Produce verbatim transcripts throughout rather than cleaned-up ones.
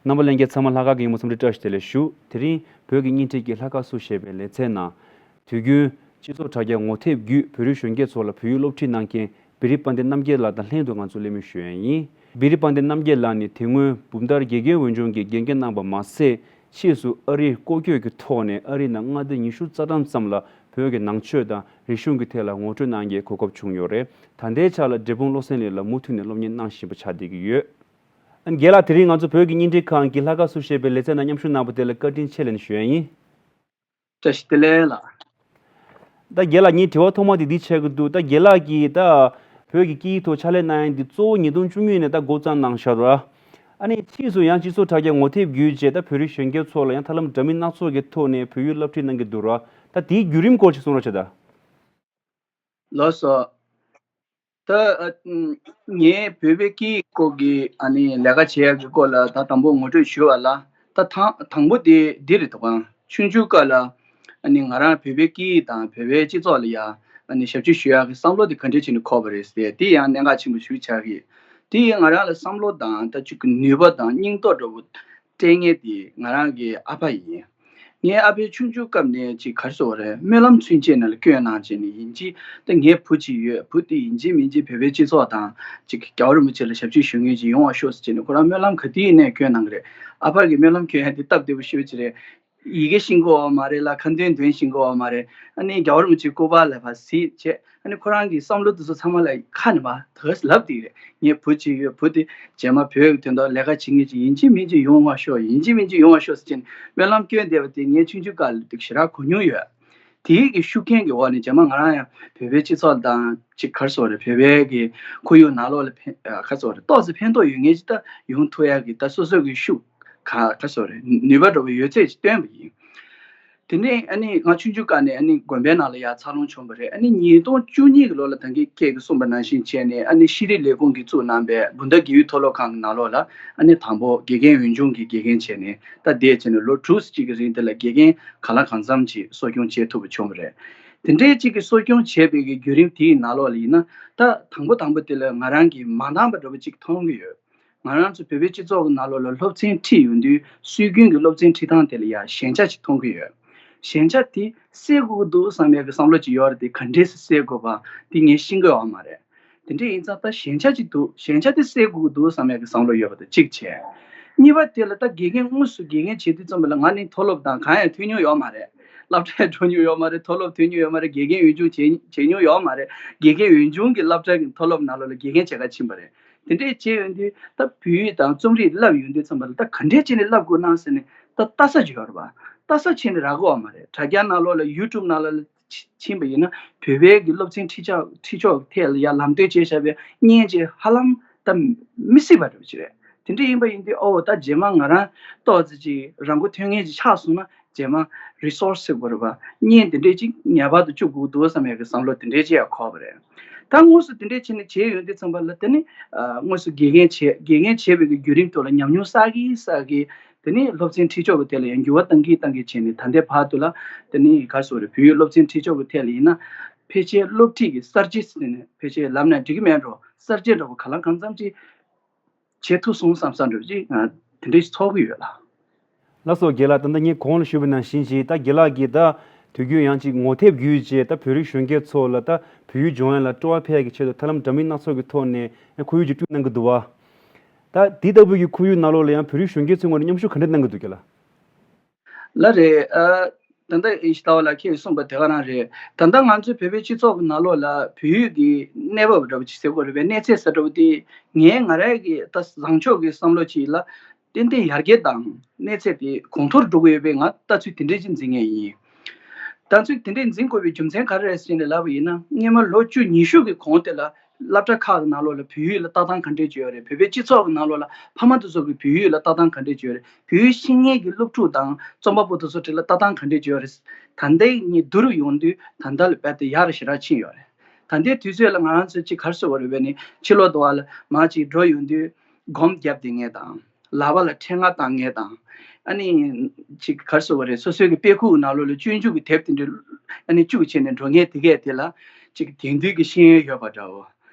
རྣམ་པ་ལྷན་རྒྱས་ཚང་མ་ལྷག་དཀར་གྱི་ཉིན་མོ་འཚམས་འདྲི་བཀྲ་ཤིས་བདེ་ལེགས་ཞུ། དེ་རིང་བོད་ཀྱི་བརྙན་འཕྲིན་གྱི་ལྷག་དཀར་སུ་ཞེས་པའི་ལེ་ཚན་ནང་། དུས་རྒྱུན་སྤྱི་ཚོགས་དྲ་རྒྱ་ངོ་དེབ་བརྒྱུད་བོད་རིགས་གཞོན་སྐྱེས་ཚོ་ལ་བོད་ཡིག་སློབ་ཁྲིད་གནང་མཁན་བི་རི་དཔལ་ལྡན་རྣམ་རྒྱལ་ལགས་དང་ལྷན་དུ་ང་ཚོ་གླེང་མོལ་ཞུ་ཡ་ཡིན། བི་རི་དཔལ་ལྡན་རྣམ་རྒྱལ་ལགས་ནི་དེ་སྔོན་འབུམ་ཐར་དགེ་རྒན་འོས་སྦྱོང་གི་འགན་འཁྱེར་གནང་བ་མ་ཟད། ཕྱིས་སུ་ཨ་རིར་སྐོར་སྐྱོད་ཀྱི་ཐོག་ནས་ཨ་རིའི་ནང་མངའ་སྡེ་ཉི་ཤུ་རྩ་གྲངས་ཙམ་ལ་བོད་ཀྱི་ནང་ཆོས་དང་རིག་གཞུང་གི་ཐད་ལ་ངོ་སྤྲོད་གནང་རྒྱུའི་གོ་སྐབས་བྱུང་ཡོད་རེད། ད་ལྟའི་ཆ་ལ་འབྲས་སྤུངས་བློ་གསལ་གླིང་ལ་མུ་མཐུད་ནས་སློབ་གཉེར་གནང་བཞིན་པ་ཆགས་བསྡད་ཀྱི་ཡོད། རྒན་ལགས་དེ་རིང་ང་ཚོ་བོད་ཀྱི་བརྙན་འཕྲིན་ཁང་གི་ལྷག་དཀར་སུ་ཞེས་པའི་ལེ་ཚན་ནང་མཉམ་ཞུགས་གནང་བ་དེ་ལ་བཀའ་དྲིན་ཆེ་ལབ་ནས་ཞུ་ཡ་ཡིན། བཀྲ་ཤིས་བདེ་ལེགས་ལགས། ད་རྒན་ལགས་ངའི་དྲི་བ་ཐོག་མ་དེ་འདི་ཆགས་ཀྱི་འདུག་ད་རྒན་ལགས་ཀྱིས་ད་བོད་ཀྱི་སྐད་ཡིག་ཐོག་ཕྱག་ལས་གནང་ཡ་འདི་གཙོ་བོ་ཉིས་སྟོང་བཅུ་གཉིས་ནས་ད་འགོ་བརྩམས་གནང་བཞག་ར། ཨ་ནི་ཕྱིས་སུ་ཡང་སྤྱི་ཚོགས་དྲ་རྒྱ་ངོ་དེབ་བརྒྱུད་བྱས་ད་བོད་རིགས་གཞོན་སྐྱེས་ཚོ་ལ་ཡང་ཐབས་ལམ་འདྲ་མིན་སྣ་ཚོགས་ཀྱི་ཐོག་ནས་བོད་ཡིག་སློབ་ཁྲིད་གནང་གི་འདུག་ར། ད་དེའི་བརྒྱུད་རིམ་སྐོར་ཞིག་གསུང་རོགས་བྱེད་ད། ལགས་སོ། ད་ཨ་ངས་བོད་པའི་སྐད་ཡིག་སྐོར་གྱི་ཨ་ནི་ལས་ཀ་བྱེད་ཡག་གི་སྐོར་ལ་ད་དང་པོ་ངོ་སྤྲོད་ཞུ་བ་ལ། ད་དང་དང་པོ་དེ་འདི་རེད་འདུག་ག་ཆུང་ཆུང་སྐབས་ལ་ཨ་ནི་ང་རང་བོད་པའི་སྐད་ཡིག་དང་བོད་པའི་སྤྱི་ཚོགས་ལ་ཡ་ཨ་ནི་ཞབས་ཕྱི་ཞུ་ཡག་གི་བསམ་བློ་དེ་ག་འདྲས་བྱས་ནས་འཁོར་བ་རེད་ཟེར། དེ་ཡང་གནད་འགག་ཆེན་པོ་ཞིག་ཆགས་ཀྱི། དེ་ཡིས་ང་རང་ལ་བསམ་བློ་དང་ད་ཅིག་གི་ནུས་པ་དང་སྙིང་སྟོབས་འདྲ་བོ་སྤྲད་མཁན་དེ་ང་རང་གི་ཨ་ཕ་ཡིན། ངའི་ཨ་ཕས་ཆུང་ཆུང་སྐབས་ནས་ཅིག་ག་རེ་ཟེར་བ་རེད། སྨོན་ལམ་ཚུན་ཆད་ནང་ལ་བསྐྱོན་གནང་བྱས་ནས་ཡིན་གཅིག་ད་ངའི་བུ་ཅིག་ཡོད། བུ་དེ་ཡིན་གཅིག་མིན་གཅིག་བོད་པའི་སྤྱི་ཚོགས་དང་ཅིག་རྒྱལ་བ་རིན་པོ་ཆེ་ལ་ཞབས་ཕྱི་ཞུ་མཁན་ཅིག་ཡོང་བ་ཤོག་ཟེར་བྱས་ནས་ཁོ་རང་སྨོན་ལམ་ག་དུས་ཡིན་ནའི་བསྐྱོན་གནང་གི་རེད། ཨ་ཕ་གི་སྨོན་ལམ་སྐྱོན་ཡ་དེ་སྟབས་བདེ་པོ་ཞེ་པོ་ཅིག་རེད། ཡི་གེ་ཤེས་ཀྱི་ཡོད་མ་རེད་ལ་ཁ་འདོན་འདོན་ཤེས་ཀྱི་ཡོད་མ་རེད། ཨ་ནི་རྒྱལ་བ་རིན་པོ་ཆེའི་སྐུ་པར་ལ་ཕར་གཟིགས་བྱས། ཨ་ནི་ཁོ་རང་གི་བསམ་བློ་དེ་ཚོ་ཚང་མ་ལ་ཁ་ནས་མར་ད་ག་སེ་ལབ་བསྡད་ཀྱི་རེད། ངའི་བུ་གཅིག་ཡོད། བུ་དེ་རྗེས་མ་བོད་ཀྱི་དོན་དག་ལས་ཀ་བྱེད་མཁན་ཅིག་ཡིན་གཅིག་མིན་གཅིག་ཡོང་བ་ཤོག་ཡིན་གཅིག་མིན་གཅིག་ཡོང་བ་ཤོག་ཟེར་བྱས་ནས་སྨོན་ལམ་སྐྱོན་བསྡད་པ་དེ་ངས་ཆུང་ཆུང་སྐབས་ལ་དེ་ཞེ་དྲག་གོ་མྱོང་ཡོད། དེའི་གི་ཤུགས་རྐྱེན་གྱི་འོག་ནས་རྗེས་མ་ང་རང་ཡང་བོད་པའི་སྤྱི་ཚོགས་དང་ཅིག་ག་རེ་ཟེར་བ་རེད། བོད་པའི་གི་ཁོར་ཡུག་ནང་ལོགས་ལ་ཕན་ག་རེ་ཟེར་བ་རེད། ཏོག་ཙམ་ཕན་ཐོགས་ཡོད་མཁན་ཅིག་ད་ཡོང་ཐུབ་ཡག་གི་ད་སོ་སོ་གི་ཤུགས་ག་ག་རེ་ཟེར་བ་རེད། ནུས་པ་འདྲ་བོ་ཡོད་ཚད་ཅིག་བཏོན་པ་ཡིན། དེ་ནས་ཨ་ནི་ང་ཆུང་ཆུང་སྐབས་ནས་ཨ་ནི་དགོན་པའི་ནང་ལ་ཡར་འཚར་ལོངས་བྱུང་བ་རེད། ཨ་ནི་ཉིས་སྟོང་བཅུ་གཉིས་ཀྱི་ལོ་ལ་ད་གིན་ཁྱེད་ཀྱིས་གསུངས་པ་ནང་བཞིན་བྱས་ནས་ཨ་ནི་ཤེས་རིག་ལས་ཁུངས་ཀྱིས་བཙུགས་གནང་པའི་བུམ་ཐང་དགེ་འོས་མཐོ་སློབ་ཁང་གི་ནང་ལོགས་ལ་ཨ་ནི་དང་པོ་དགེ་རྒན་འོས་སྦྱོང་གི་དགེ་རྒན་བྱས་ནས་ད་བསྡད་བྱས་ནས་ལོ་དྲུག་ཅིག་གི་རིང་དེ་ལ་དགེ་རྒན་གང་ལ་གང་འཚམ་ཅིག་གསོ་སྐྱོང་བྱེད་ཐུབ་པ་བྱུང་བ་རེད། དེ་འདྲའི་ཅིག་གི་གསོ་སྐྱོང་བྱས་པའི་གི་བརྒྱུད་རིམ་དེའི་ནང་ལོགས་ལ་ཡིན་ན། ད་དང་པོ་དང་པོ་དེ་ལ་ང་རང་གིས་མ་འདང་པ་འདྲ་བོ་ཅིག་མཐོང་གི་ཡོད། ང་རང་ཚོ་བོད་པའི་སྤྱི་ཚོགས་ཀྱི་ནང་ལོགས་ལ་སློབ་ཚན་ཁྲིད་ཡོང་དུས་སྲོལ་རྒྱུན་གྱི་སློབ་ཚན་ཁྲིད་སྟངས་དེ་ལ་ཡང་ཞན་ཆ་ཅིག་མཐོང་གི་ཡོད། ཞན་ཆ་དེ་སེལ་དགོས་ཀྱི་འདུག་བསམ་ཡག་གི་བསམ་བློ་ཅིག་ཡོད་རེད་དེ། ག་འདྲས་སེ་སེལ་དགོས་པ་དེ་ངས་ཤེས་ཀྱི་ཡོད་མ་རེད། དེ་འདྲས་ཡིན་ཙང་ད་ཞན་ཆ་ཅིག་འདུག་ཞན་ཆ་དེ་སེལ་དགོས་ཀྱི་འདུག་བསམ་ཡག་གི་བསམ་བློ་ཡོད་པ་དང་གཅིག་བྱས། གཉིས་པ་དེ་ལ་ད་དགེ་རྒན་དངོས་སུ་དགེ་རྒན་བྱེད་དུས་ཙམ་པ་ལ་ང་ནི་མཐོ་སློབ་དང་གང་ཡང་ཐོན་མྱོང་ཡོད་མ་རེད། སློབ་གྲྭར་འགྲོ་མྱོང་ཡོད་མ་རེད། མཐོ་སློབ་ཐོན་མྱོང་ཡོད་མ་རེད། དགེ་རྒན་འོས་སྦྱོང་བྱེད་བྱེད་མྱོང་ཡོད་མ་རེད། དགེ་རྒན་འོས་སྦྱོང་གི་སློབ་གྲྭ་གི་མཐོ་སློབ་ནང་ལོགས་ལ་དགེ་རྒན་བྱེད་ག་ཕྱིན་པ་རེད། དེ་འདྲས་བྱས་ཡོང་དུས་ད་བོད་ཡིག་དང་རྩོམ་རིག་བསླབ་ཡོང་དུས་ཙམ་པ་ལ་ད་ག་འདྲས་བྱས་ནས་བསླབ་དགོས་ན་ཟེར་ནས་ད་ལྟ་ས་ཅིག་ཡོད་རེད་པ། ལྟ་ས་བྱས་ནས་རག་གི་ཡོད་མ་རེད། དྲ་རྒྱ་ནང་ལོགས་ལ་ཡུ་ཊུབ་ནང་ལོགས་ལ་ཕྱིན་པ་ཡིན་ན་བོད་པའི་གི་སློབ་ཚན་ཁྲིད་ཕྱོགས་ཁྲིད་ཕྱོགས་ཐད་ལ་ཡ་ལམ་སྟོན་བྱས་བཞག་པའི་བརྙན་ཅིག་ཧ་ལམ་ད་མི་སྲིད་པ་འདྲ་པོ་ཅིག་རེད། དེ་འདྲ་ཡིན་པ་ཡིན་དུས་ཨོ་ད་རྗེས་མ་ང་རང་ཏོག་ཙམ་ཅིག་རང་མགོ་ཐོན་མཁན་ཅིག་ཆགས་སོང་ན་རྗེས་མ་རི་སོར་སི་ཟེར་དགོས་རེད་པ། བརྙན་དེ་འདྲས་ཅིག་ངེས་པར་དུ་བཅུག་དགོས་འདུག་བསམ་ཡག་གི་བསམ་བློ་དེ་འདྲས་ཅིག་ཡང་འཁོར་བ་རེད། ད་དངོས་སུ་དེ་འདྲས་བྱས་ནས་བྱས་ཡོང་དུས་ཙམ་པ་ལ་དེ་ནི་ཨ་དངོས་སུ་དགེ་རྒན་བྱས་དགེ་རྒན་བྱས་པའི་གི་བརྒྱུད་རིམ་ཐོག་ལ་ཉམས་མྱོང་བསགས་ཀྱིན་བསགས་ཀྱིན། དེ་ནས་སློབ་ཚན་ཁྲིད་ཕྱོགས་ཀྱི་ཐད་ལ་ཡང་འགྱུར་བ་གཏང་གིན་གཏང་གིན་བྱས་ནས་ད་ལྟའི་བར་དུ་ལ་དེ་ནས་ག་རེ་ཟེར་དགོས་རེད། བོད་ཡིག་སློབ་ཚན་ཁྲིད་ཕྱོགས་ཀྱི་ཐད་ལ་ཡིན་ན་ཕལ་ཆེར་སློབ་ཁྲིད་ཀྱི་གསར་བརྗེ་ཟེར་ནས་ཕལ་ཆེར་ལབ་ན་འགྲིག་གི་མེད་འགྲོ། གསར་བརྗེ་འདྲ་པོ་གང་ལ་གང་འཚམ་ཅིག་བྱེད་ཐུབ་སོང་བསམ་བསམ་འདྲ་པོ་ཅིག་ང་དེ་འདྲ་ཞིག་ཚོར་གྱི་ཡོད་ལགས། ལགས་སོ་རྒན་ལགས། ད་ལྟ་ངས་གོང་ལ་ཞུས་པ་ནང་བཞིན་ཅིག་ད་རྒན་ལགས་ཀྱིས་ད་དུས་རྒྱུན་ཡང་ཅིག་ངོ་དེབ་བརྒྱུད་བྱས་ད་བོད་རིགས་གཞོན་སྐྱེས་ཚོ་ལ་ད་བོད་ཡིག་སྦྱོང་ཡ་ལ་སྤྲོ་བ་འཕེལ་ཡ་གི་ཆེད་དུ་ཐབས་ལམ་འདྲ་མིན་སྣ་ཚོགས་ཀྱི་ཐོག་ནས་ཁོར་ཡུག་ཅིག་བསྐྲུན་གནང་གི་འདུག་བ། ད་དེ་ལྟ་བུའི་གི་ཁོར་ཡུག་ནང་ལོགས་ལ་ཡང་བོད་རིགས་གཞོན་སྐྱེས་ཚོའི་ངོས་ནས་མཉམ་ཞུགས་ག་འདྲ་གནང་གི་འདུག་རྒན་ལགས། ལགས་རེད། ཨ་ད་ལྟ་ཨེ་ཤི་ཏའོ་ལགས་ཁྱེད་ཀྱིས་གསུངས་པ་དེ་ག་རང་རེད། ད་ལྟ་ང་ཚོའི་བོད་པའི་སྤྱི་ཚོགས་ཀྱི་ནང་ལོགས་ལ་བོད་ཡིག་གི་གནས་བབ་འདྲ་པོ་ཅིག་ཟེར་དགོས་རེད་པས། གནས་ཚད་ཟེར་འདྲ་པོ་དེ་ངས་ང་རང་གི་ད་བཟང་ཕྱོགས་ཀྱི་བསམ་བློ་ཅིག་ལ་ཏན་ཏན་ཡར་རྒྱས་དང་གནས་ཚད་དེ་གོང་མཐོར་འགྲོ་གི་ཡོད་པའི་ང་ལྟ་ཚུལ་དེ་འདྲས་ཅིག་འཛིན་མཁན་ཡིན། ད་ཚུལ་དེ་འདྲས་འཛིན་དགོས་པའི་རྒྱུ་མཚན་ག་རེ་རེད་ཟེར་ནས་ལབ་པ་ཡིན་ན། སྔོན་མ་ལོ་བཅུ་ཉི་ཤུ་གི་གོང་དེ་ལ་སློབ་གྲྭ་ཁག་གི་ནང་ལོགས་ལ་བོད་ཡིག་ལ་ལྟ་སྟངས་ག་འདྲས་ཅིག་ཡོད་རེད། བོད་པའི་སྤྱི་ཚོགས་ཀྱི་ནང་ལོགས་ལ་ཕ་མ་དེ་ཚོ་གིས་བོད་ཡིག་ལ་ལྟ་སྟངས་ག་འདྲས་ཅིག་ཡོད་རེད། བོད་ཡིག་ཤེས་མཁན་གྱི་སློབ་ཕྲུག་དང་རྩོམ་པ་པོ་དེ་ཚོ་གྲས་ལ་ལྟ་སྟངས་ག་འདྲས་ཅིག་ཡོད་རེད། ད་ལྟའི་གཉིས་བསྡུར་ཡོང་དུས་ད་ལྟ་ལ་རྦད་དེ་ཡག་རུ་ཞེ་དྲག་ཕྱིན་ཡོད་རེད། ད་ལྟའི་དུས་ཚོད་ལ་ང་རང་ཚོས་ཅིག་ག་རེ་ཟེར་དགོས་རེད་པས་ནི། ཕྱི་ལོགས་དུ་བ་ལ་མར་ཅིག་འགྲོ་ཡོང་དུས་སྒོམ་བརྒྱབ་བསྡད་མཁན་དང་། ལག་པ་ལ་ཕྲེང་བ་བཏགས་མཁན་དང་། ཨ་ནི་ཅིག་ག་རེ་ཟེར་དགོས་རེད། སོ་སོའི་གི་དཔེ་ཁུག་ནང་ལོགས་ལ་སྤྱོད་འཇུག་གི་དེབ་དེ་འདྲ་ཨ་ནི་བཅུག་བྱས་ནས་འགྲོ་མཁན་དེ་གས་དེ་ལ་ཅིག་དེང་དུས་ཀྱི་ཤེས་ཡོན་ཡོད་པ་འདྲ་བོ།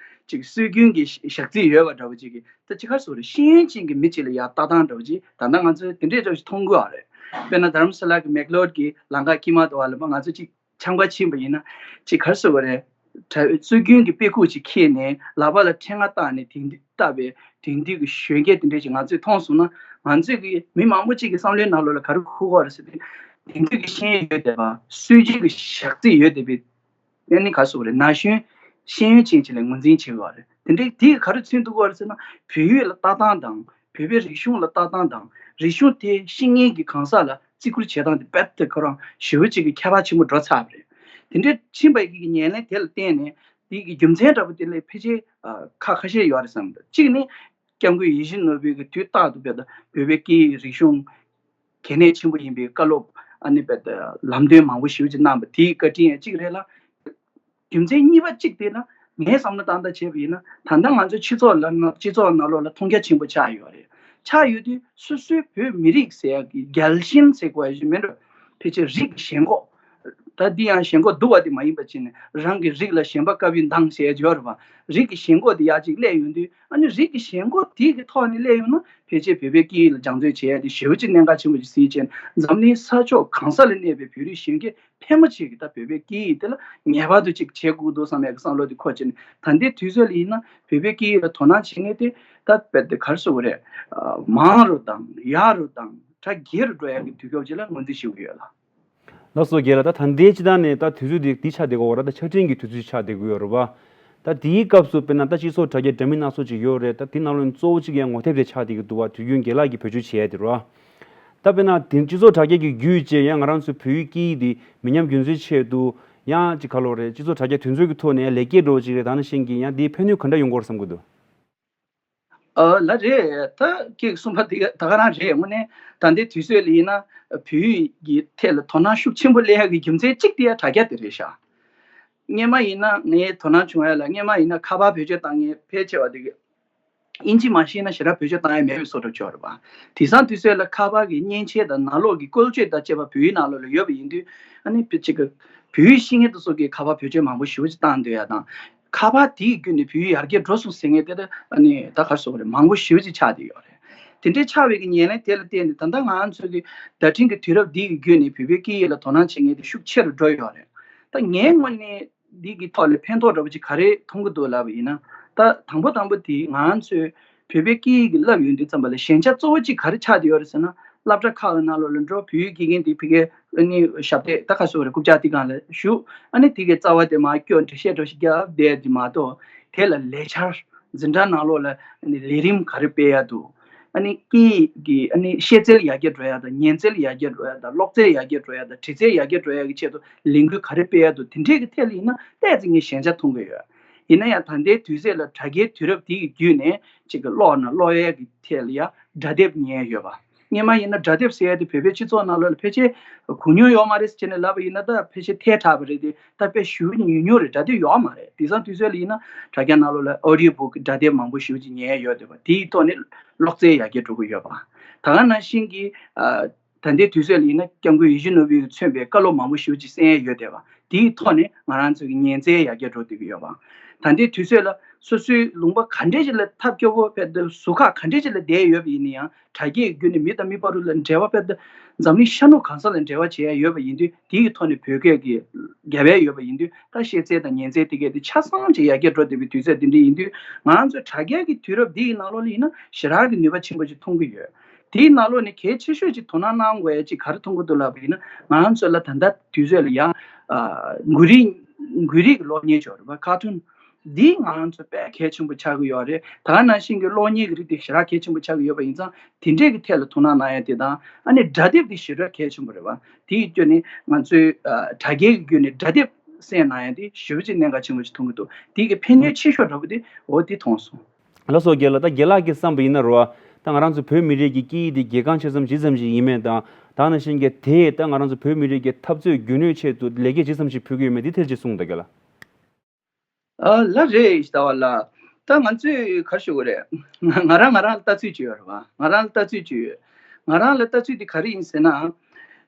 ཅིག་སྲོལ་རྒྱུན་གྱི་ཞག་རྩིས་ཡོད་པ་འདྲ་བོ་ཅིག་གི་ད་ཅི་ག་རེ་ཟེར་དགོས་རེད། ཤེས་ཡོན་ཅན་གྱི་མི་ཅིག་ལ་ཡ་ལྟ་སྟངས་འདྲ་བོ་ཅིག་ད་ལྟ་ང་ཚོས་དེ་འདྲའི་འདྲ་བོ་ཞིག་མཐོང་གི་ཡོད་རེད། དཔེར་ན་དྷ་རམ་ས་ལ་གི་མེག་ལོར་གྱི་ལམ་ཁ་དཀྱིལ་མ་དུ་བ་ལ་ང་ཚོ་ཅིག་འཆམ་ཁ་ཕྱིན་པ་ཡིན་ན་ཅིག་ག་རེ་ཟེར་དགོས་རེད། སྲོལ་རྒྱུན་གྱི་དཔེ་ཁུག་ཅིག་འཁྱེར་ནས་ལག་པ་ལ་ཕྲེང་བ་བཏགས་ནས་དེང་དུས་བཏགས་པའི་དེང་དུས་ཀྱི་གཞོན་སྐྱེས་དེ་འདྲས་ཅིག་ང་ཚོས་མཐོང་སོང་ན་ང་ཚོས་ཀྱི་མི་མང་པོ་ཅིག་གི་བསམ་བློའི་ནང་ལོགས་ལ་ག་རེ་འཁོར་གྱི་ཡོད་རེད་ཟེར་དུས། དེང་དུས་ཀྱི་ཤེས་ཡོན་ཡོད་བསྡད་པ། སྲོལ་རྒྱུན་གྱི་ཞག་རྩིས་ཡོད་བསྡད་པའི་ཨ་ནི་ག་རེ་ཟེར་དགོས་རེད། ན་གཞོན་ཤེས་ཡོན་ཅན་ཅིག་ལ་ངོས་འཛིན་བྱེད་དགོས་པ་རེད། དེ་འདྲའི་དེས་ག་རེ་མཚོན་ཐུབ་ཀྱི་ཡོད་རེད་ཟེར་ན། བོད་ཡིག་ལ་ལྟ་སྟངས་དང་བོད་པའི་རིག་གཞུང་ལ་ལྟ་སྟངས་དང་རིག་གཞུང་དེ་ཤེས་མཁན་གྱི་གང་ཟག་ལ་བརྩི་བཀུར་བྱེད་སྟངས་དེ་རྦད་དེ་ཁོ་རང་ཞེ་པོ་ཅིག་གི་ཁྱད་པར་ཆེན་པོ་འགྲོ་ཚར་བ་རེད། དེ་འདྲའི་ཕྱིན་པ་གི་ཉེར་ལེན་དེ་ལ་བརྟེན་ནས་དེ་གི་རྒྱུ་མཚན་འདྲ་པོ་དེ་ལ་ཕལ་ཆེར་ཁག་ཁ་ཤས་ཡོད་རེད་བསམ་གྱི་འདུག་གཅིག་ནི་སྐྱབས་མགོན་ཡིད་བཞིན་ནོར་བུའི་གི་དུས་རྟག་ཏུ་བོད་དང་བོད་པའི་སྐད་ཡིག་རིག་གཞུང་གལ་གནད་ཆེན་པོ་ཡིན་པའི་བཀའ་སློབ་ཨ་ནི་རྦད་དེ་ལམ་སྟོན་མང་པོ་ཞེ་པོ་ཅིག་གནང་བ་དེའི་བཀའ་དྲིན་ཡང་གཅིག་རེད་ལ། རྒྱུ་མཚན་གཉིས་པ་གཅིག་དེ་ན་ངས་བསམ་བློ་བཏང་བཏང་བྱས་པ་ཡིན་ན་ད་ལྟ་ང་ཚོ་སྤྱི་ཚོགས་ལ་ན་སྤྱི་ཚོགས་ནང་ལོགས་ལ་མཐོང་རྒྱ་ཆེན་པོ་ཆགས་ཡོད་རེད། ཆགས་ཡོད་དུས་སོ་སོའི་བོད་མི་རིགས་ཟེར་ཡག་གི་རྒྱལ་ཞེན་ཟེར་དགོས་ཡ་ཞིག་མེད་འགྲོ། ཕལ་ཆེར་རིགས་ཀྱི་ཞེན་ཁོག་ད་འདི་ཡང་ཞེན་ཁོག་སྡུག་པ་དེ་མ་ཡིན་པ་བྱས་ནས་རང་གི་རིགས་ལ་ཞེན་པ་དཀར་པོའི་མདངས་ཟེར་ཡ་ཅིག་ཡོད་རེད་པ། རིགས་ཀྱི་ཞེན་ཁོག་དེ་ཡག་ཅིག་སླེབས་ཡོང་དུས་ཨ་ནི་རིགས་ཀྱི་ཞེན་ཁོག་དེ་གི་ཐོག་ནས་སླེབས་ཡོང་ན་ཕལ་ཆེར་བོད་པའི་སྐད་ཡིག་ལ་སྦྱང་བརྩོན་བྱེད་ཡ་དེ་ཞེ་པོ་ཅིག་གནད་འགག་ཆེན་པོ་ཅིག་གཟིགས་བྱས་ནས་འཛམ་གླིང་ས་ཕྱོགས་གང་ས་ལ་གནས་པའི་བོད་རིགས་གཞོན་སྐྱེས་ཕལ་མོ་ཆེ་གིས་ད་བོད་པའི་སྐད་ཡིག་དེ་ལ་ངེས་པར་དུ་ཅིག་བྱེད་དགོས་འདུག་བསམ་ཡག་གི་བསམ་བློ་དེ་འཁོར་བྱས་ནས་ད་ལྟའི་དུས་ཚོད་ལ་ཡིན་ན་བོད་པའི་སྐད་ཡིག་ལ་དོ་སྣང་བྱེད་མཁན་དེ་ད་རྦད་དེ་ག་རེ་ཟེར་དགོས་རེད། མང་རུ་དང་ཡག་རུ་དང་གྲ་རྒྱས་རུ་འགྲོ་ཡག་གི་དུས་སྐབས་ཅིག་ལ་ངོས་འཛིན་ཞུ་གི་ཡོད་ལ། ལགས་སོ་རྒན་ལགས། ད་ད་ལྟའི་སྤྱི་བཏང་ནས་ད་དུས་ཚོད་འདི་འདི་ཆགས་བསྡད་ཀྱི་ཡོད་རེད། ད་ཆ་འཕྲིན་གྱི་དུས་ཚོད་ཆགས་བསྡད་ཀྱི་ཡོད་རེད་པ། ད་དེའི་སྐབས་སུ་དཔེར་ན་ད་སྤྱི་ཚོགས་དྲ་རྒྱ་འདྲ་མིན་སྣ་ཚོགས་ཅིག་ཡོད་རེད། ད་དེ་ནང་ལོགས་གཙོ་བོ་གཅིག་ཡང་ངོ་དེབ་དེ་ཆགས་བསྡད་ཀྱི་འདུག་པ། དུས་རྒྱུན་རྒན་ལགས་ཀྱིས་བེད་སྤྱོད་བྱེད་ཡ་དེ་རེད་པ། ད་དཔེར་ན་དེ་སྤྱི་ཚོགས་དྲ་རྒྱ་གི་བརྒྱུད་བྱས་ཡང་ང་རང་ཚོའི་བོད་ཡིག་སྐད་ཡིག་འདི་མི་ཉམས་རྒྱུན་འཛིན་ཆེད་དུ་ཡང་ཅིག་ག་ལོ་རེད། སྤྱི་ཚོགས་དྲ་རྒྱ་དེ་ཚོ་གི་ཐོག་ནས་ལེགས་སྐྱེས་འགྲོ་བ་ཅིག་རེད། ད་ནང་བཞིན་གྱི་ཡང་དེའི་ཕན་ནུས་ག་འདྲ་ཡོང་གི་ཡོད་རེད་བསམ་གྱི་འདུག་ཨ་ལགས་རེད། ད་ཁྱེད་གསུངས་པ་དེ་ད་ག་རང་རེད། དངོས་གནས་ད་ལྟའི་དུས་ཚོད་ལ་ཡིན་ན་བོད་ཡིག་གི་ཐད་ལ་དོ་སྣང་ཤུགས་ཆེན་པོ་སླེབས་ཡག་གི་རྒྱུ་མཚན་གཅིག་དེ་ཡང་དྲ་རྒྱ་དེ་རེད་ཤག་སྔོན་མ་ཡིན་ན་ངས་དོ་སྣང་བྱུང་ཡ་ལ་སྔོན་མ་ཡིན་ན་ཁ་པར་བེད་སྤྱོད་བཏང་མཁན་ཕལ་ཆེ་བ་དེ་གི་ཨིན་ཇི་མ་ཤེས་ན་ཞེ་དྲག་བེད་སྤྱོད་བཏང་ཡ་མེད་པའི་བཟོ་འདྲ་ཅིག་ཡོད་རེད་པ། དེང་སང་དུས་ཚོད་ལ་ཁ་པར་གྱི་མཉེན་ཆས་དང་ནང་ལོགས་ཀྱི་བཀོལ་སྤྱོད་དང་བཅས་པ་བོད་ཡིག་ནང་ལོགས་ལ་ཡོད་པ་ཡིན་དུས་ཨ་ནི་ཕལ་ཆེར་གི་བོད་ཡིག་ཤེས་མཁན་དེ་ཚོ་གིས་ཁ་པར་བེད་སྤྱོད་མང་པོ་ཞེ་པོ་ཅིག་བཏང་སྡོད་ཡ་དང་། ཁ་པར་དེའི་བརྒྱུད་ནས་བོད་ཡིག་ཡར་རྒྱས་འགྲོ་སོང་ཟེར་མཁན་དེ་ལ་ཨ་ནི་ད་ག་རེ་ཟེར་དགོས་རེད། མང་པོ་ཞེ་པོ་ཅིག་ཆགས་བསྡད་ཡོད་རེད། དེ་འདྲའི་ཆགས་པའི་གི་ཉེར་ལེན་དེ་ལ་བརྟེན་ནས་ད་ལྟ་ང་ཚོ་གི་བརྡ་འཕྲིན་གྱི་དུས་རབས་འདི་གི་བརྒྱུད་ནས་བོད་པའི་སྐད་ཡིག་ལ་དོ་སྣང་བྱེད་མཁན་དེ་ཤུགས་ཆེ་རུ་འགྲོ་ཡོད་རེད། ད་ངའི་ངོས་ནས་འདི་གི་ཐོག་ལ་ཕན་ཐོགས་འདྲ་པོ་ཅིག་ག་རེ་མཐོང་གི་འདུག་ལབ་པ་ཡིན་ན། ད་དང་པོ་དང་པོ་དེ་ང་ཚོས་བོད་པའི་སྐད་ཡིག་གི་བསླབ་ཡོང་དུས་ཙམ་པ་ལ་ཞན་ཆ་གཙོ་བོ་གཅིག་ག་རེ་ཆགས་བསྡད་ཡོད་རེད་ཟེར་ན། སློབ་གྲྭ་ཁག་གི་ནང་ལོགས་ལ་འགྲོ། བོད་ཡིག་དགེ་རྒན་དེ་ཕ་གིའི་ཨ་ནི་ཞབས་སྟེགས་ད་ག་རེ་ཟེར་དགོས་རེད། རྐུབ་བཀྱག་དེ་སྒང་ལ་བཞུགས། ཨ་ནི་དེ་གའི་རྩ་བ་དེ་མར་སྐྱོར་འགྲེལ་བཤད་འདྲ་ཞིག་རྒྱབ་བསྡད་དེ་མ་གཏོགས། དེ་ལ་ལས་འཆར་འཛིན་གྲྭ་ནང་ལོགས་ལ་ཨ་ནི་ལས་རིམ་ག་རེ་སྤེལ་ཡ་འདུག་ཨ་ནི་སྐད་ཡིག་གི་ཨ་ནི་ཤེས་ཚད་ཡར་རྒྱས་འགྲོ་ཡ་དང་། ཉན་ཚད་ཡར་རྒྱས་འགྲོ་ཡ་དང་། ཀློག་ཚད་ཡར་རྒྱས་འགྲོ་ཡ་དང་། འབྲི་ཚད་ཡར་རྒྱས་འགྲོ་ཡ་གི་ཆེད་དུ་ལས་འགུལ་ག་རེ་སྤེལ་ཡ་འདུག་དེ་འདྲས་ཀྱི་ཐད་ལ་ཡིན་ན་ཏོག་ཙམ་ངས་ཞན་ཆ་མཐོང་གི་ཡོད། ཡིན་ན་ཡང་ད་ལྟའི་དུས་ཚོད་ལ་དྲ་རྒྱའི་དུས་རབས་འདི་ཡི་བརྒྱུད་ནས་ཅིག་གི་ཀློག་ན་ཀློག་ཡ་གི་ཐད་ལ་ཡ་སྒྲ་དེབ་ཉན་ཡ་ཡོད་པ། སྔོན་མ་ཡིན་ན་སྒྲ་དེབ་ཟེར་ཡ་དེ་བོད་པའི་སྤྱི་ཚོགས་ནང་ལོགས་ལ་ཕལ་ཆེར་གོ་མྱོང་ཡོད་མ་རེད་ཟེར་ནས་ལབ་པ་ཡིན་ན་ད་ཕལ་ཆེར་ཐལ་དྲགས་པ་རེད་དེ། ད་དཔེ་ཞེ་པོ་ཉུང་ཉུང་རེད། སྒྲ་དེབ་ཡོད་མ་རེད། དེང་སང་དུས་ཚོད་ལ་ཡིན་ན་དྲ་རྒྱ་ནང་ལོགས་ལ་ཨོ་ཌིའོ་བུག་སྒྲ་དེབ་མང་པོ་ཞེ་པོ་ཅིག་ཉན་ཡ་ཡོད་བསྡད་པ། དེའི་ཐོག་ནས་ཀློག་ཚད་ཡར་རྒྱས་འགྲོ་གི་ཡོད་པ། ད་ག་ནང་བཞིན་གྱི་ཨ། ད་ལྟའི་དུས་ཚོད་ལ་ཡིན་ན་སྐྱབས་མགོན་ཡིད་བཞིན་ནོར་བུས་མཚོན་པའི་བཀའ་སློབ་མང་པོ་ཞེ་པོ་ཅིག་གསན་ཡ་ཡོད་བསྡད་པ། དེའི་ཐོག་ནས་ང་རང་ཚོ་གི་ཉན་ཚད་ཡར་རྒྱས་འགྲོ་བསྡད་ཀྱི་ཡོད་པ། ད་ལྟའི་དུས་ཚོད་ལ་སོ་སོའི་ལུང་པ་ག་འདྲས་ཅིག་ལ་ཐབས་སྐྱོ་པོ་དཔེ་ཟུར་ཁག་ག་འདྲས་ཅིག་ལ་བསྡད་ཡོད་པ་ཡིན་ན་ཡང་། དྲ་རྒྱའི་བརྒྱུད་ནས་མི་དང་མི་བར་ལ་འབྲེལ་བ་སྤེལ་ཏེ། འཛམ་གླིང་ཤར་ནུབ་གང་ས་ལ་འབྲེལ་བ་བྱེད་ཡ་ཡོད་པ་ཡིན་དུས། དེའི་ཐོག་ནས་བོད་སྐད་ཀྱི་རྒྱབ་ཡ་ཡོད་པ་ཡིན་དུས། ད་ཤེས་ཚད་དང་ཉན་ཚད་དེ་གས་དེ་ཆ་ཚང་ཅིག་ཡར་རྒྱས་འགྲོ་བསྡད་པའི་དུས་ཚོད་དེ་འདྲ་ཡིན་དུས། ང་རང་ཚོ་དྲ་རྒྱ་གི་དུས་རབས་འདི་ཡི་ནང་ལོགས་ལ་ཡིན་ན་ཞེ་དྲག་གི་ནུས་པ་ཆེན་པོ་ཅིག་མཐོང་གི་ཡོད། དེའི་ནང་ལོགས་ནས་གལ་ཆེ་ཤོས་ཅིག་དོ་སྣང་གནང་དགོས་ཡ་ཅིག་ག་རེ་མཐོང་གི་འདུག་ལབ་པ་ཡིན་ན། ང་རང་ཚོ་ལ་ད་ལྟ་དུས་ཚོད་ལ་ཡ། ཨ། འགུལ་རིས། འགུལ་རིས་ཀྱི་གློག་བརྙན་ཅིག་ཡོད་རེད་པ། ཁ་ཐུན། འདི་ང་རང་ཚོ་དཔེ་གལ་ཆེན་པོ་ཆགས་ཀྱི་ཡོད་རེད། ད་ག་ནང་བཞིན་གྱི་གློག་བརྙན་གྱི་རིགས་དེ་ཞེ་དྲག་གལ་ཆེན་པོ་ཆགས་ཀྱི་ཡོད་པ་ཡིན་ཙང་། དེ་འདྲས་ཀྱི་ཐད་ལ་དོ་སྣང་གནང་ཡ་དེ་དང་། ཨ་ནི་སྒྲ་དེབ་དེ་ཞེ་དྲག་གལ་ཆེན་པོ་རེད་པ། དེ་ཡི་སྐྱོན་ནི་ང་ཚོའི་ཨ་དྲ་རྒྱའི་བརྒྱུད་ནས་སྒྲ་དེབ་གསན་གནང་ཡ་དེ་ཞེ་པོ་ཅིག་གནད་འགག་ཆེན་པོ་ཅིག་མཐོང་གི་འདུག་དེ་གི་ཕན་ནུས་ཆེ་ཤོས་འདྲ་པོ་དེ་འོ་དེ་མཐོང་སོང་། ལགས་སོ་རྒན་ལགས། ད་རྒན་ལགས་ཀྱིས་བསམ་པ་ཡིན་ན་རོ། ད་ང་རང་ཚོ་བོད་མི་རིགས་ཀྱི་སྐད་ཡིག་འདི་གལ་འགངས་ཆེ་ཙམ་ཇི་ཙམ་ཞིག་ཡིན་མིན་དང་། ད་ནང་བཞིན་གྱི་དེས་ད་ང་རང་ཚོ་བོད་མི་རིགས་ཀྱི་འཐབ་རྩོད་རྒྱུན་གནས་ཆེད་དུ་ལེགས་སྐྱེས་ཇི་ཙམ་ཞིག་ཕུལ་གྱི་ཡོད་མེད་འདི་ཐད་ཅིག་གསུངས་དང་རྒན་ལགས། ཨ་ལགས་རེད། ཞེ་ད་བ་ལ། ད་ང་ཚོས་ག་རེ་ཞུ་དགོས་རེད། ང་རང་ང་རང་ལ་ལྟ་ཚུལ་ཅིག་ཡོད་རེད་བ། ང་རང་ལ་ལྟ་ཚུལ་ཅིག་ཡོད། ང་རང་ལ་ལྟ་ཚུལ་དེ་ག་རེ་ཡིན་ཟེར་ན།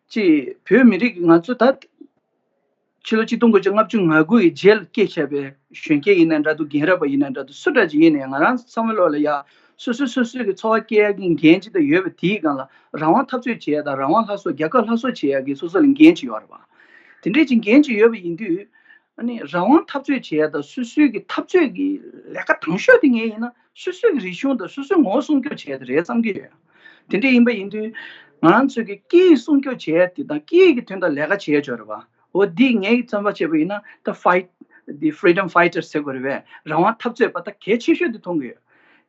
ཅིག་བོད་མི་རིགས་ང་ཚོ་ད། ཕྱི་ལོ་ཆིག་སྟོང་དགུ་བརྒྱ་ལྔ་བཅུ་ང་དགུ་ཡི་རྗེས་ལ་སྐྱེས་བྱས་པའི་གཞོན་སྐྱེས་ཡིན་ན་འདྲ་འདུག་རྒན་རབས་པ་ཡིན་ན་འདྲ་འདུག་སུ་འདྲ་ཅིག་ཡིན་ནའི་ང་རང་བསམ་བློ་ལ་ཡ། སོ་སོས་སོ་སོའི་གི་འཚོ་བ་སྐྱེལ་ཡག་གི་འགན་ཅིག་ད་ཡོད་པ་དེའི་སྒང་ལ་རང་དབང་འཐབ་རྩོད་བྱེད་ཡག་དང་རང་དབང་སླར་གསོ་རྒྱལ་ཁབ་སླར་གསོ་བྱེད་ཡག་གི་སོ་སོ་ལ་འགན་ཅིག་ཡོད་རེད་པ། དེ་འདྲས་ཅིག་འགན་ཅིག་ཡོད་པ་ཡིན་དུས། ཨ་ནི་རང་དབང་འཐབ་རྩོད་བྱེད་ཡག་དང་སོ་སོའི་གི་འཐབ་རྩོད་ཀྱི་ལས་ཀ་དང་ཤོས་དེ་ངས་ཡིན་ན་སོ་སོའི་གི་རིག་གཞུང་དང་སོ་སོའི་ངོ་བོ་སྲུང་སྐྱོབ་བྱེད་ཡག་དེ་རེད་བསམ་གྱི་ཡོད། དེ་འདྲ་ཡིན་པ་ཡིན་དུས། ང་རང་ཚོའི་གི་སྐད་ཡིག་སྲུང་སྐྱོབ་བྱེད་ཡག་དེ་དང་སྐད་ཡིག་གི་དོན་དག་ལས་ཀ་བྱེད་ཡག་ཅིག་ཡོད་རེད་པ། འོ་འདི་ངའི་བསམ་པ་བྱས་པ་ཡིན་ན་ད་ཕའིཊ། འདི་ཕི་རི་ཌམ་ཕའི་ཊར་ཟེར་དགོས་རེད་པས། རང་དབང་འཐབ་རྩོད་པ་ད་གལ་ཆེ་ཤོས་དེ་མཐོང་གི་ཡོད།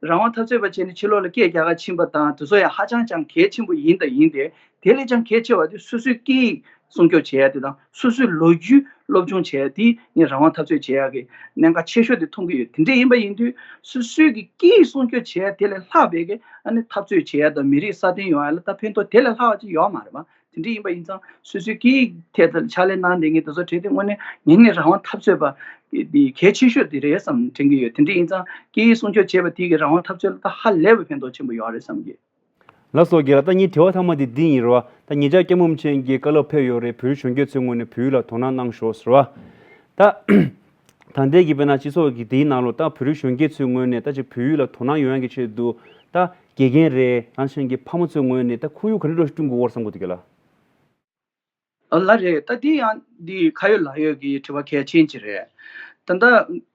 རང་དབང་འཐབ་རྩོད་པ་བྱས་ནས་ཕྱི་ལོགས་ལ་སྐད་རྒྱག་ག་ཕྱིན་པ་དང་དེ་ཚོ་ཡང་ཧ་ཅང་ཅང་གལ་ཆེན་པོ་ཡིན་དང་ཡིན་ཏེ། དེ་ལས་ཀྱང་གལ་ཆེ་བ་དེ་སོ་སོའི་སྐད་ཡིག་སྲུང་སྐྱོབ་བྱེད་ཡ་དེ་དང་སོ་སོའི་ལོ་རྒྱུས་སློབ་སྦྱོང་བྱེད་ཡ་དེ་ངས་རང་དབང་འཐབ་རྩོད་བྱེད་ཡ་གི་གནད་འགག་ཆེ་ཤོས་དེ་མཐོང་གི་ཡོད། དེ་འདྲ་ཡིན་པ་ཡིན་དུས་སོ་སོའི་གི་སྐད་ཡིག་སྲུང་སྐྱོབ་བྱེད་ཡ་དེ་ལས་ལྷག་པའི་གི་ཨ་ནི་འཐབ་རྩོད་བྱེད་ཡ་དང་མི་རིགས་སྲ་བརྟན་ཡོང་ཡ་ལ་ད་ཕན་ཐོགས་དེ་ལས་ལྷག་པ་ཅིག་ཡོད་མ་རེད་པ། དེ་འདྲ་ཡིན་པ་ཡིན་ཙང་སོ་སོའི་སྐད་ཡིག་ཐད་དུ་ཕྱག་ལས་གནང་བསྡད་མཁན་དེ་ཚོ་གྲས་དེ་དངོས་གནས་ངེས་ནས་རང་དབང་འཐབ་རྩོད་པ་དེ་གལ་ཆེ་ཤོས་དེ་རེད་བསམ་དྲན་གྱི་ཡོད། དེ་འདྲ་ཡིན་ཙང་སྐད་ཡིག་སྲུང་སྐྱོབ་བྱེད་པ་དེ་གི་རང་དབང་འཐབ་རྩོད་ལ་ད་ཧ་ལས་པའི་ཕན་ཐོགས་ཆེན་པོ་ཡོད་རེད་བསམ་གྱི། ལགས་སོ་རྒན་ལགས། ད་ངའི་དྲི་བ་མཐའ་མ་དེ་འདི་ཡིན་རེད་བ། ད་ཉེ་ཆར་སྐྱབས་མགོན་རིན་པོ་ཆེ་གི་བཀའ་སློབ་ཕེབས་ཡོད་རེད། བོད་རིགས་གཞོན་སྐྱེས་ཚོའི་ངོས་ནས་བོད་ཡིག་ལ་དོ་སྣང་གནང་ཤོག་ཟེར་བ། ད། ད་ལྟའི་གི་དཔེར་ན་སྤྱི་ཚོགས་ཀྱི་དེའི་ནང་ལོགས་ད་བོད་རིགས་གཞོན་སྐྱེས་ཚོའི་ངོས་ནས་ད་ཅིག་བོད་ཡིག་ལ་དོ་སྣང་ཡོང་ཡག་གི་ཆེད་དུ་ད་དགེ་རྒན་རེད། ནང་བཞིན་གྱི་ཕ་མ་ཚོའི་ངོས་ནས་ད་ཁོར་ཡུག་ག་འདྲ་འདྲ་ཞིག་བསྐྲུན་དགོས་སྐོར་བསམ་གྱི་འདུག་ག་ལགས། ཨ་ལགས་རེད། ད་འདི་ཡང་འདི་ཁ་ཡོད་ལག་ཡོད་ཀྱི་དྲི་བ་གལ་ཆེན་ཅིག་རེད། ད་ལྟ་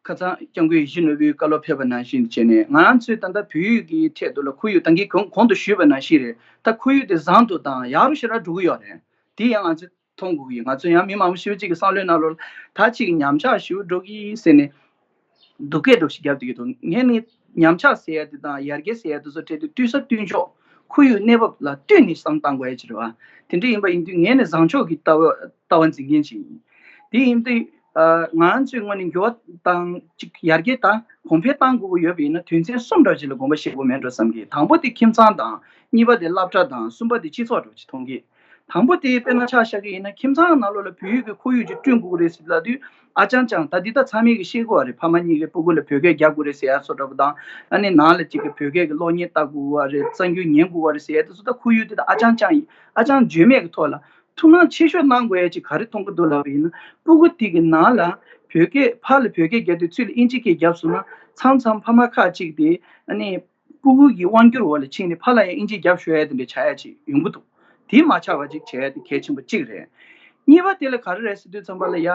ཁ་སང་སྐྱབས་མགོན་ཡིད་བཞིན་ནོར་བུའི་བཀའ་སློབ་ཕེབས་པ་ནང་བཞིན་བྱས་ནས་ང་རང་ཚོས་ད་ལྟ་བོད་ཡིག་གི་ཐད་དུ་ལ་ཁོར་ཡུག་ད་གིན་གོང་གོང་དུ་ཞུས་པ་ནང་བཞིན་རེད། ད་ཁོར་ཡུག་དེ་བཟང་དུ་དང་ཡག་རུ་ཞེ་དྲག་འགྲོ་གི་ཡོད་རེད། དེ་ཡང་ང་ཚོས་མཐོང་དགོས་ཀྱི། ང་ཚོ་ཡང་མི་མང་པོ་ཞེ་པོ་ཅིག་གི་བསམ་བློའི་ནང་ལོགས་ལ་ད་ཅིག་ཉམས་ཆག་ཞེ་པོ་འགྲོ་གི་ཟེར་ནས་སྡུག་སྐད་འདྲ་ཞིག་བརྒྱབ་བསྡད་ཀྱི་འདུག་ངས་ནི་ཉམས་ཆག་ཟེར་ཡ་དེ་དང་ཡར་རྒྱས་ཟེར་ཡ་དེ་ཚོ་འཕྲད་དུས་སྤུས་ས་སྤུས་མཆོག་ཁོར་ཡུག་གནས་བབ་ལ་ལྟོས་ནས་བསམ་བཏང་དགོས་ཡ་ཅིག་རེད་བ། དེ་འདྲ་ཡིན་པ་ཡིན་དུས་ངས་ནི་བཟང་ཕྱོགས་ཀྱི་ལྟ་བ་ལྟ་བ་འཛིན་མཁན་ཅིག་ཡིན། དེ་ཡིན་དུས་ང་རང་ཚོའི་ངོས་ནས་འགྱུར་བ་དང་ཅིག་ཡར་རྒྱས་དང་གོང་འཕེལ་གཏང་དགོས་ཀྱི་ཡོད་པ་ཡིན་ན་དོན་ཚན་གསུམ་འདྲ་ཅིག་ལ་དགོངས་པ་བཞེས་དགོས་མེད་འགྲོ་བསམ་གྱི། དང་པོ་དེ་ཁྱིམ་ཚང་དང་། གཉིས་པ་དེ་སློབ་གྲྭ་དང་གསུམ་པ་དེ་སྤྱི་ཚོགས་འདྲ་ཅིག་མཐོང་གི། དང་པོ་དེ་དཔེར་ན་ཆ་བཞག་གི་ཡིན་ན་ཁྱིམ་ཚང་ནང་ལོགས་ལ་བོད་ཡིག་གི་ཁོར་ཡུག་ཅིག་བསྐྲུན་དགོས་ཀྱི་རེད་ཟེར་ལབ་དུས་ཨ་ཅང་ཅང་ད་འདི་ད་ཚང་མས་གི་ཤེས་དགོས་པ་རེད། ཕ་མ་གཉིས་ཀས་སྤུ་གུ་ལ་བོད་སྐད་རྒྱག་དགོས་རེད་ཟེར་ཡ་སོགས་འདྲ་པོ་དང་། ཨ་ནི་ནང་ལ་ཅིག་གི་བོད་སྐད་ཀྱི་གློག་བརྙན་ལྟ་དགོས་པ་རེད། གསར་འགྱུར་ཉན་དགོས་པ་རེད་ཟེར་ཡ་དེ་ཚོ་ད་ཁོར་ཡུག་དེ་ད་ཨ་ཅང་ཅང་ཡིན། ཨ་ཅང་བརྗོད་མེད་ཀྱི་ཐོག་ལ་ཐུགས་སྣང་ཆེ་ཤོས་གནང་དགོས་ཡ་ཅིག་ག་རེ་མཐོང་གི་འདུག་ལབ་པ་ཡིན་ན་སྤུ་གུ་དེ་གི་ནང་ལ་བོད་སྐད་ཕར་ལ་བོད་སྐད་རྒྱག་དུས་ཚུར་ལ་ཨིན་ཇི་སྐད་རྒྱབ་སོང་ན་མཚམས་མཚམས་ཕ་མ་ཁག་ཅིག་དེ་ཨ་ནི། སྤུ་གུ་གི་དབང་སྒྱུར་འོག་ལ་ཕྱིན་ནས་ཕར་ལ་ཡང་ཨིན་ཇི་རྒྱབ་ཤོར་ཡ་དེ་འདྲ་ཆགས་ཡ་ཅིག་ཡོང་གི་འདུག་དེ་མ་ཆགས་པ་ཅིག་བྱས་ཡ་དེ་གལ་ཆེན་པོ་གཅིག་རེད། གཉིས་པ་དེ་ལ་ག་རེ་རེད་ཟེར་དུས་ཙམ་པ་ལ་ཡ།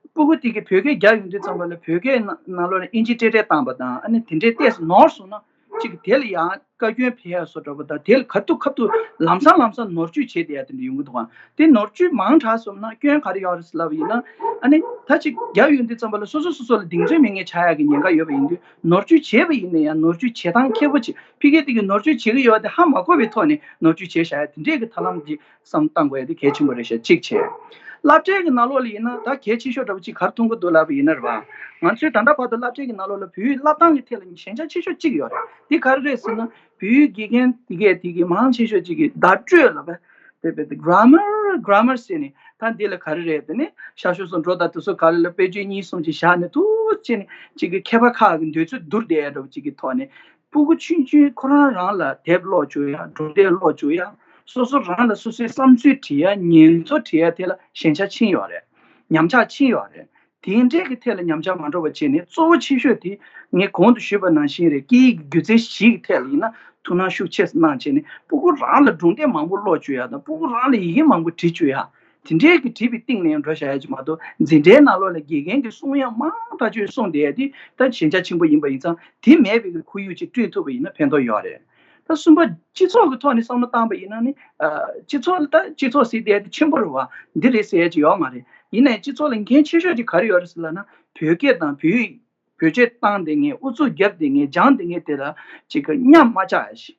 སྤུ་གུ་དེ་གིས་བོད་སྐད་རྒྱག་ཡོང་དུས་ཙམ་པ་ལ་བོད་སྐད་ནང་ནང་ལོགས་ལ་ཨིན་ཇི་ཏྲེ་ཏྲེ་བཏང་པ་དང་ཨ་ནི་དེ་འདྲའི་ཏོག་ཙམ་ནོར་སོང་ན་ཅིག་དེ་ལ་ཡང་བཀའ་བཀྱོན་ཕེབས་ཡ་བཟོ་འདྲ་པོ་དང་དེ་ལ་ག་ཐུབ་ག་ཐུབ་ལམ་སང་ལམ་སང་ནོར་བཅོས་བྱེད་བསྡད་ཡ་དེ་འདྲ་ཡོང་གི་འདུག་ག་དེ་ནོར་བཅོས་མང་དྲགས་སོང་ན་སྐྱོན་ག་རེ་ཡོད་རེད་ཟེར་ལབ་པ་ཡིན་ན། ཨ་ནི་ད་ཅིག་རྒྱབ་ཡོང་དུས་ཙམ་པ་ལ་སོ་སོ་སོ་སོ་ལ་གདེང་ཚོད་མེད་མཁན་ཆགས་ཡག་གི་ཉེན་ཁ་ཡོད་པ་ཡིན་དུས་ནོར་བཅོས་བྱས་པ་ཡིན་ན་ཡང་ནོར་བཅོས་བྱེད་སྟངས་མཁས་པོ་ཅིག་ཕ་གི་དེ་གི་ནོར་བཅོས་བྱེད་ཀྱི་ཡོད་དེ་ཧ་མ་གོ་བའི་ཐོག་ནས་ནོར་བཅོས་བྱས་བཞག་ཡ་དེ་འདྲས་ཀྱི་ཐབས་ལམ་ཅིག་བསམ་བཏང་དགོས་ཡ་དེ་གལ་ཆེན་པོ་རེད་ཤག་གཅིག་བྱས། སློབ་གྲྭའི་གི་ནང་ལོགས་ལ་ཡིན་ན་ད་གལ་ཆེ་ཤོས་འདྲ་པོ་ཅིག་ག་རེ་མཐོང་གི་འདུག་ལབ་པ་ཡིན་ན་རེད་བ། ང་ཚོས་ད་ལྟ་བར་དུ་སློབ་གྲྭའི་གི་ནང་ལོགས་ལ་བོད་ཡིག་བསླབ་སྟངས་ཀྱི་ཐད་ལ་ཞན་ཆ་ཆེ་ཤོས་གཅིག་ཡོད་རེད། དེ་ག་རེ་རེད་ཟེར་ན་བོད་ཡིག་དགེ་རྒན་དེ་གས་དེ་གི་མང་ཆེ་ཤོས་ཅིག་གིས་བརྡ་སྤྲོད་ལབ་པ། དེ་བས་དེ་grammar grammar ཟེར་ནས་ད་འདི་ལ་ག་རེ་རེད། དེ་ནི་ཤར་ཕྱོགས་སུ་འགྲོ་དང་དེ་ཚོ་ག་རེ་ལ་དཔེ་བརྗོད་གཉིས་གསུམ་ཅིག་བཞག་ནས་ཐུག་ཅེ་ནས་ཅིག་གི་མཁས་པ་ཁག་གི་འདོད་ཚུལ་བསྡུར་བསྡད་ཡ་འདྲ་པོ་ཅིག་གི་ཐོག་ནས་སྤུ་གུ་ཆུང་ཆུང་ཁོ་རང་རང་ལ་དེབ་ཀློག་བཅུག་ཡ། སྒྲུང་དེབ་ཀློག་བཅུག་ཡ། སོ་སོ་རང་ལ་སོ་སོའི་བསམ་ཚུལ་བྲིས་ཡ། ཉེས་འཛུགས་བྲིས་ཡ་དེ་ལ་ཞན་ཆ་ཕྱིན་ཡོད་རེད། ཉམས་ཆག་ཕྱིན་ཡོད་རེད། དེ་འདྲས་ཀྱི་ཐད་ལ་ཉམས་ཆག་མ་འགྲོ་བ་བྱས་ནས་གཙོ་བོ་ཆེ་ཤོས་དེ་ངས་གོང་དུ་ཞུས་པ་ནང་བཞིན་རེད། སྐད་ཡིག་གི་སྒྱུ་རྩལ་བཞི་གི་ཐད་ལ་ཡིན་ན་ཐུགས་སྣང་ཤུགས་ཆེ་གནང་བྱས་ནས་སྤུ་གུ་རང་ལ་སྒྲུང་དེབ་མང་པོ་ཀློག་བཅུག་ཡ་དང་སྤུ་གུ་རང་ལ་ཡི་གེ་མང་པོ་བྲིས་བཅུག་ཡ། དེ་འདྲས་ཀྱི་བྲིས་པའི་སྟེང་ནས་འགྲོ་བཞག་ཡ་ཅིག་མ་གཏོགས་འཛིན་གྲྭའི་ནང་ལོགས་ལ་དགེ་རྒན་གྱིས་གསུང་ཡ་མང་ཐག་ཆོད་གསུངས་བསྡད་ཡ་དེ་ད་ཞན་ཆ་ཆེན་པོ་ཡིན་པ་ཡིན་ཙང་དེ་མེད་པའི་ཁོར་ཡུག་ཅིག་བསྐྲུན་ཐུབ་པ་ཡིན་ན་ཕན་ཐོགས་ཡོད་རེད། ད་གསུམ་པ་སྤྱི་ཚོགས་ཀྱི་ཐོག་ནས་བསམ་བློ་བཏང་པ་ཡིན་ན་ནི། ཨ། སྤྱི་ཚོགས་ལ་ད་སྤྱི་ཚོགས་ཟེར་དེ་ཆེན་པོ་རེད་བ། འདི་རེད་ཟེར་ཡ་ཅིག་ཡོད་མ་རེད། ཡིན་ནའི་སྤྱི་ཚོགས་ལ་འགན་ཆེ་ཤོས་ཅིག་ག་རེ་ཡོད་རེད་ཟེར་ལབ་ན་བོད་སྐད་དང་བོད་ཡིག་བེད་སྤྱོད་བཏང་བསྡད་མཁན། ཨུ་ཚུགས་བརྒྱབ་བསྡད་མཁན། སྦྱངས་བསྡད་མཁན་དེ་ལ་ཅིག་གི་གཉའ་མ་བཅག་ཡ་ཞིག་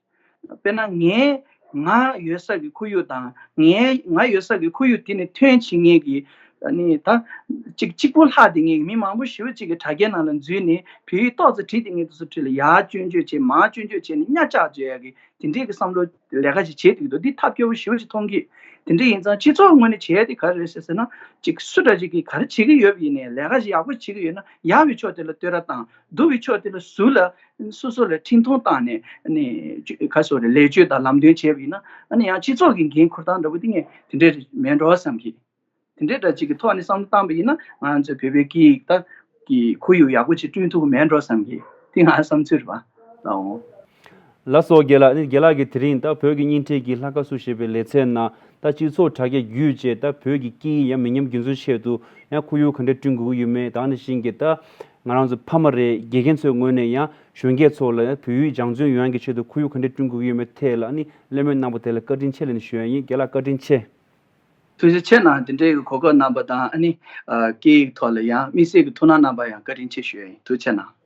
དཔེར་ན་ངའི་ང་ཡོད་ས་གི་ཁོར་ཡུག་དང་ངའི་ང་ཡོད་ས་གི་ཁོར་ཡུག་དེ་ནས་ཐོན་བྱེད་མཁན་གྱི་ཨ་ནི་ད་ཅིག་གཅིག་པུ་ལྷག་བསྡད་མཁན་གྱི་མི་མང་པོ་ཞེ་པོ་ཅིག་གི་དྲ་རྒྱའི་ནང་ལ་འཛུལ་ནས་བོད་ཡིག་ཏོག་ཙམ་བྲིས་བསྡད་མཁན་དེ་ཚོ་འཁྲིས་ལ་ཡར་སྐྱོན་བརྗོད་བྱས། མར་སྐྱོན་བརྗོད་བྱས་ནས་གཉའ་བཅག་བཅུག་ཡ་གི་དེ་འདྲའི་གི་བསམ་བློ་ལས་ཀ་ཞིག་བྱེད་ཀྱི་འདུག་འདི་ཐབས་སྐྱོ་པོ་ཞེ་པོ་ཅིག་མཐོང་གི། དེ་འདྲ་ཡིན་ཙང་སྤྱི་ཚོགས་ངོས་ནས་བྱེད་ཡ་དེ་ག་རེ་རེད་ཟེར་ཟེར་ན། ཅིག་སུ་འདྲ་ཅིག་གིས་ག་རེ་བྱེད་ཀྱི་ཡོད་པ་ཡིན་ནའི་ལས་ཀ་ཞིག་ཡག་པོ་བྱེད་ཀྱི་ཡོད་ན་ཡག་པའི་ཕྱོགས་དེ་ལ་བསྟོད་ར་བཏང་། སྡུག་པའི་ཕྱོགས་དེ་ལ་ཟུར་ལ་སོ་སོ་ལ་འཕྲིན་ཐུང་བཏང་ནས་ནི་ག་སོ་རེ་ལེགས་བཅོས་དང་ལམ་སྟོན་བྱས་པ་ཡིན་ན་ཨ་ནི་ཡང་སྤྱི་ཚོགས་ཀྱི་འགན་འཁུར་སྟངས་འདྲ་པོ་དེ་ངས་དེ་འདྲ་མེད་འགྲོ་བསམ་གི། དེ་འདྲའི་འདྲ་ཅིག་གི་ཐོག་ནས་བསམ་བློ་བཏང་པ་ཡིན་ན། ང་ཚོའི་བོད་པའི་སྐད་ཡིག་ད་གི་ཁོར་ཡུག་ཡག་པོ་ཅིག་བསྐྲུན་ཐུབ་ཀྱི་མེད་འགྲོ་བསམ་གི། དེ་ང་བསམ་ཚུལ་རེད་པ། ལགས་འོང་། ལགས་སོ། རྒན་ལགས། ཨ་ནི་རྒན་ལགས་ཀྱིས་དེ་རིང་ད་བོད་ཀྱི་སྙིང་ཐིག་གི་ལྷ་ཁ་སུ་ཞེས་པའི་ལེ་ཚན་ནང་ད་སྤྱི་ཚོགས་དྲ་རྒྱ་བརྒྱུད་བྱས་ད་བོད་ཀྱི་སྐད་ཡིག་ཡང་མི་ཉམས་རྒྱུན་འཛིན་ཆེད་དུ་ཡང་ཁོར་ཡུག་ག་འདྲ་བསྐྲུན་དགོས་ཀྱི་ཡོད་མེད། ད་ནི་བཞིན་གྱི་ད་ང་རང་ཚོ་ཕ་མ་རེད། དགེ་རྒན་ཚོའི་ངོས་ནས་ཡང་གཞོན་སྐྱེས་ཚོ་ལ་ཡང་བོད་ཡིག་སྦྱང་བརྩོན་ཡོང་ཡག་གི་ཆེད་དུ་ཁོར་ཡུག་ག་འདྲ་བསྐྲུན་དགོས་ཀྱི་ཡོད་མེད་ཐད་ལ་ཨ་ནི་གླེང་མོལ་གནང་པ་དེ་ལ་བཀའ་དྲིན་ཆེ་ལབ་ནས་ཞུ་ཡ་ཡིན། རྒན་ལགས་བཀའ་དྲིན་ཆེ། ཐུགས་རྗེ་ཆེ་གནང་། དེ་འདྲའི་གོ་སྐབས་གནང་པ་དང་ཨ་ནི་ཨ་སྐད་ཡིག་ཐོག་ལ་ཡང་དམིགས་བསལ་གྱི་ཐུགས་སྣང་གནང་པ་ཡང་བཀའ་དྲིན་ཆེ་ཞུ་ཡ་ཡིན། ཐུགས་རྗེ་ཆེ་གནང་།